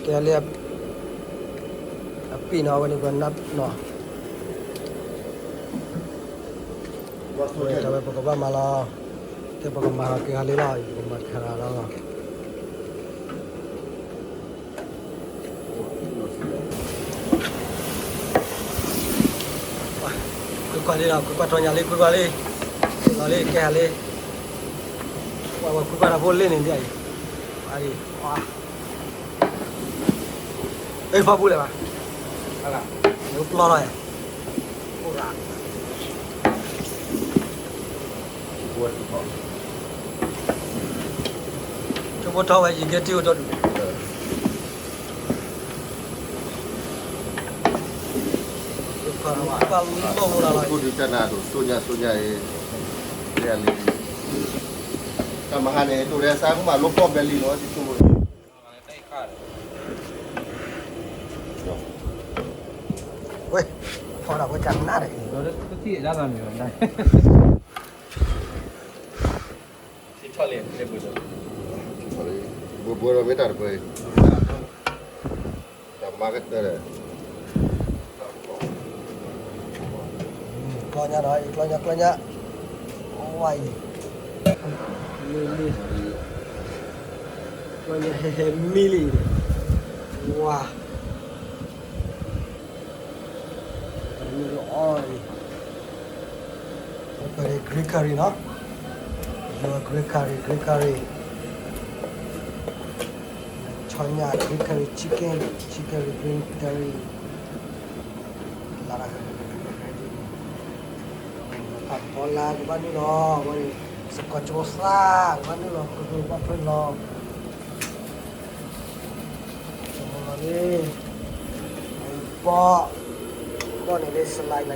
ကဲလၢ အပံၣ်နီၤ အဝဲန့ၣ်ပှၤနၢ်နီၤ, ဝဲတၢ်ဝဲပကဘၣ်မၤလီၤ, ကဲပကမၤလီၤက့ၤဂၤလံလီၤ, ပကမၤတခါလီၤ. ကွၢ်ကွၢ်လံလီၤ, ကွၢ်ကွၢ်ထီညါလံ, ကွၢ်ကွၢ်လံ, လီၤလံ, ကဲဟးလံ, ကွၢ်ကွၢ်ကွၢ်တၢ်ဖိလ့ၣ်န့ၣ်ဒ်အံၤ, အံၤ, အ့ၣ် ဖီပူၤလဲၣ်ဘၣ်, ပျီလီၤ, အိၣ်ဂၤ ကၠိဖိထီဝဲယံၤကဲထံအိၣ်တီဒူၣ်, ပှၤလီၤလီၤ, ခိၣ်ဒုးတၢ်နၤဒိၣ် စိညါစိညါအံၤ, လံ, တၢ်မဟါန့ၣ် တိၢ်ရဲစါကမၤလိၣ်ဖီၣ်ဘဲလံနီၤ တကၠိဖိ ဝဲ, ဖီဒၣ်ဝဲကနၣ်ဒီးအံၤ, ဘိဘိဒီးမ့ၢ်တၢ်တပၢၢ်အံၤ, တၢ်မၤကတၢၢ်ဒီး ကျီညါဒီး ကျီညါ ကျီညါ, ဝါအံၤ, မ့ၢ်မ့ၢ်, ကျီညါဟဲဟဲမ့ၢ်လံ, ဝါ, မ့ၢ်လီၤအီၤအံၤ, ပှၤ green curry နီၤ, your green curry, green curry, ဆီညါ green curry chicken, chicken curry, green curry, လၢ တၢ်ဖီလာ်ကဘၣ်နုာ်လီၤ, စကီၤကၠိသၣ်ကဘၣ်နုာ်လီၤ, ကဘၣ်ဖၢလီၤ, လီၤလံ, ဘီ, ဘီန့ၣ်လၢ slide လၢ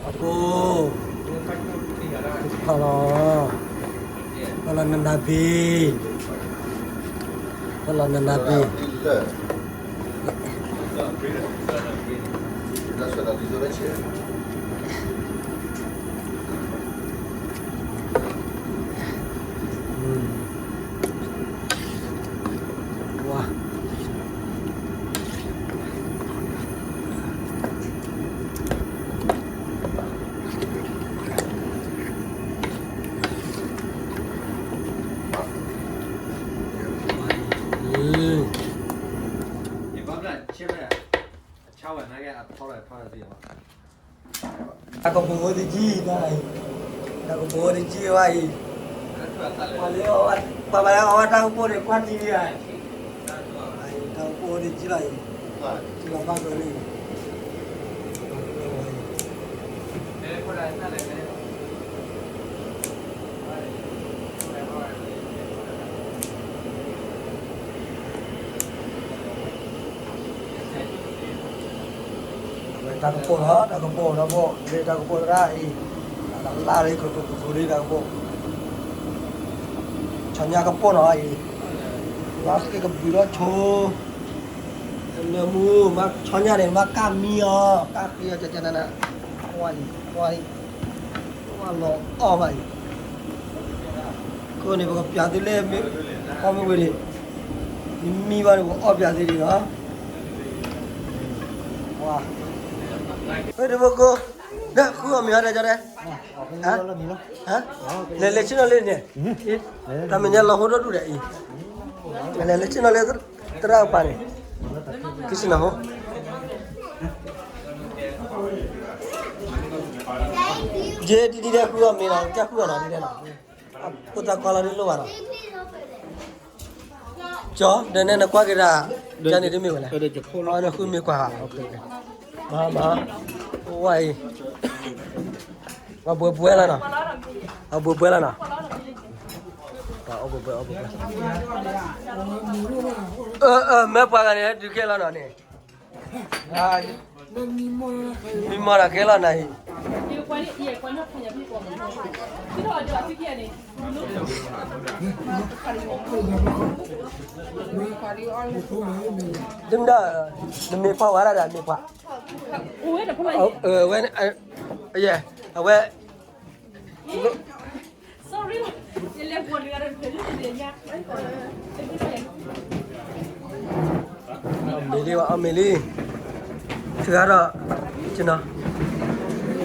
အပူၤ, ဖီလီၤ, ဖီလီၤနနၤဘ့ၣ်, ဖီလီၤနနၤဘ့ၣ်, ဝါ တၢ်ကပိာ်ဖိတကံၢ်, တၢ်ကပိာ်ဖိတကံၢ်ဘၣ်အံၤ, ပှၤလၢအီၣ်ဝဲတၢ်ကပိာ်န့ၣ် ကွၢ်ထံလံဧါ, တၢ်ကပိာ်ဖိတကံၢ်လီၤအံၤ, ထံလီၤဘၣ်ကလံ ဝဲတၢ်ကပိာ်လီၤ, တၢ်ကပိာ်ဒီးဘိၣ်, မ့ၢ်တၢ်ကပိာ်သရၣ်အံၤ, တၢ်ကလၢ်လၢကတိၤကတိၤလံတၢ်ကပိာ်, ဆီညါကပိာ်နီၤအံၤ, လီၤစ့ၢ်ကဘုးထီၣ်ဆိ, မ့ၢ်မူ, ဆီညါန့ၣ် မ့ၢ်ကၢ်မံအီၤ, ကၢ်ဃံအီၤ ကကနန, ကွၢ်အံၤ, ကွၢ်အံၤ, ကွၢ်လီၤအီၣ်ဘၣ်အံၤ, အဃိန့ၣ် ပကပျးသုလၢ အီၣ်မ့ၢ်ဝံၤန့ၣ်, မံဘၣ်န့ၣ် ပကအီၣ်ပျးသုဒံးနီၤ, ဝါ, ဟဲတဘိကိ, ဒီးဃုအီၣ်မ့ၤဟီဒီး ကၠီတဲ, လဲၤလဲၤဆ့ၣ်နီၤလၢန့ၣ်, တၢ်မဲာ်ညါလီၤဟိဒိၣ်ဒူၣ်ဒီးအံၤ, လဲၤလဲၤဆ့ၣ်နီၤလၢသရၣ်အပၢ်န့ၣ်, ကဆ့ၣ်နီၤဟိ ယဲဒ်ဒ်ဒီးဃုအီၣ်မ့ၤနီၤ, ကဃုအီၣ်နီၤဒ်ဒီးနီၤ, ဖိသၣ်ခွါလီၤဒ်လိၣ်ဘၣ်နီၤ, ကၠီ, ဒီးနဲနကွၢ်က့ၤဒၣ်, ကၠီန့ၣ်ဒ်မ့ၢ်ဝဲလဲၣ်, နဃုမ့ၤကွၢ်ဧါ, မၤ, မၤ, ဝါအံၤ, အဘှဲဘှဲလီၤနီၤ, အဘှဲဘှဲလီၤနီၤ, အဘှဲဘှဲ, အဘှဲဘှဲ, အၢ အၢ မ့ၢ်ပှၤဂၤန့ၣ် ဟဲတုၤခဲလီၤနီၤန့ၣ် မံမီၢ်တၢ်ခဲလီၤနၤအံၤ, ဒ်မ့ၢ်ဒီး, နမ့ၢ်ပှၤဝဲဒၣ်ဒီးမ့ၢ်ပှၤ, ဝဲ, အဝဲ, မ့ၢ်လံ, အမ့ၢ်လံ, တဂၤဒီး,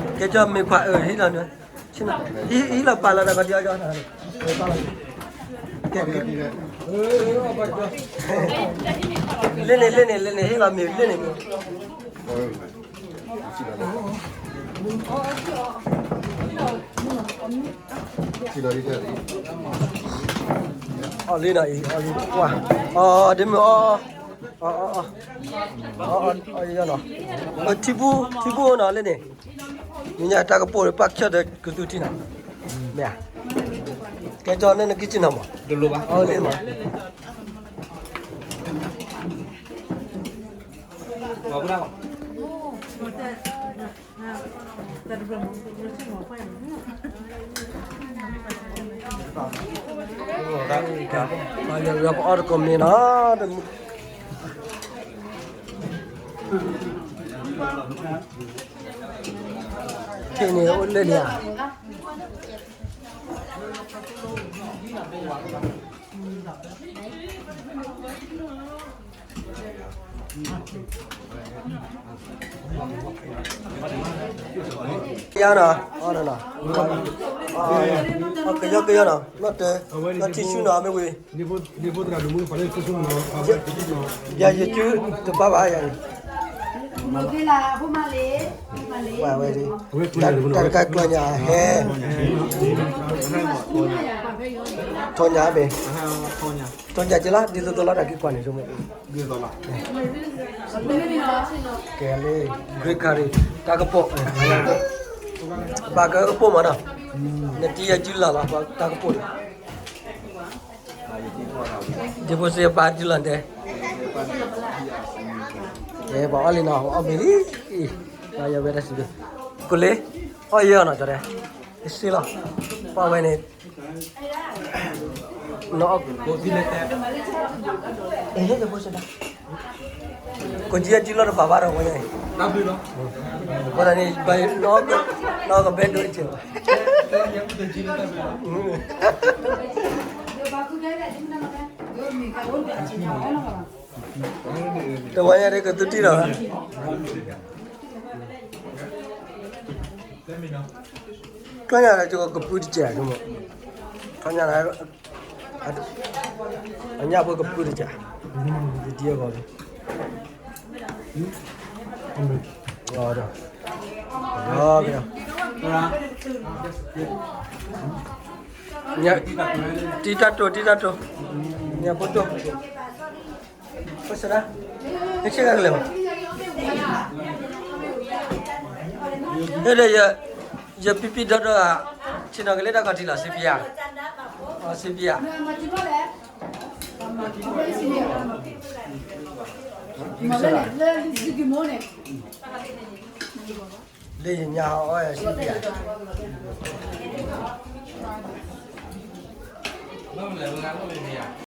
ကဲကၠီမ့ၢ်ခွါအၢ ဟံးလီၤ, ဟံးလီၤပာ်လီၤတၢ်ကီဒံအီၤ, လၢန့ၣ် လၢန့ၣ် လၢန့ၣ် ဟ့ၣ်လီၤမ့ၢ်လၢန့ၣ်မ့ၢ် အီၣ်လံနီၤအံၤ, အီၣ်လံ, အီၣ်, အီၣ်, ဒ်မုၢ်အီၣ်, အီၣ်, အီၣ်, ထံပူၤ, ထံပူၤနီၤလၢန့ၣ်, မ့ၢ်ညါတၢ်ကပိာ်ပာ်ကဆၢၣ်ဒီးကသူထံနီၤ, မ့ၢ်ဧါ, ကဲကၠီန့ၣ်နကံၣ်ကံၣ်နီၤမး, အီၣ်လံမး ပအီၣ်တကိးမ့ၤနီၤ, ထံၣ်န့ၣ်အိၣ်လၢန့ၣ်ဧါ. ယၤနီၤ, အီၣ်နီၤ, ကယီကယီနီၤ, နီၢ်တၢ, နီၢ်ထံဆူနီၤ မ့ၢ်ဝံၤ, ယၤယစုတဘၣ်ဘၣ်ယၤန့ၣ်, ဝဲ, တၢ်တခါကျီညါဟဲ, ထီညါဘ့ၣ်, ထီညါက့လီၤ ဒ်သိးသိးလီၤတၢ်က့ၤကွၢ်န့ၣ်, ကဲလၢ, green curry, တၢ်ကပိာ်, ဘၣ်ကကပိာ်မးနီၤ, နတံၤယၤစုလၢ်လီၤ တၢ်ကပိာ်န့ၣ်, ဒ်ဖိစ့ပာ်စုလီၤတဲ, ကဲပှၤအီၣ်လံနီၤ, အီၣ်မ့ၤလံ, ယဝဲဒၣ်စံး, ကလ့, အီၣ်ယဲၢ်နီၤကီတဲ, ကစ့လီၤ, ပှၤဝဲန့ၣ် ကိးကံယၤစုလီၤတဘၣ်ဘၣ်ဒီးဝဲန့ၣ်, အဃိသတးန့ၣ် ဘၣ်နီၢ်ကဘဲဒိၣ်တက့ၢ်ဘၣ်, တဝီညါဒ်ကသူတံၢ်လီၤ, ကျီညါဒီးကပုၢ်တကဲး, ကျီညါ အညၣ်ဖိကပုၢ်တကး, ဒ်အဂီၢ်လံ, ဒီး, တံၤတၢ်တိၢ် တံၤတၢ်တိၢ်, ညၣ်ဖိတိၢ်, ပစဒၣ်, နဆ့ကၤကလဲာ်ဘၣ်, ဒီး, ယပံပံဒီဒီဧါ, ဆ့ၣ်နီၤကလဲၤတၢ်ခီၣ်ထံးလီၤ စ့ပယါ, စ့ပယါ လၢယညါအီၣ်ယၤစံးပယါ, ဘၣ်မနုၤလဲၣ် ပဂၤအိၣ်မ့ၢ်ယၤ,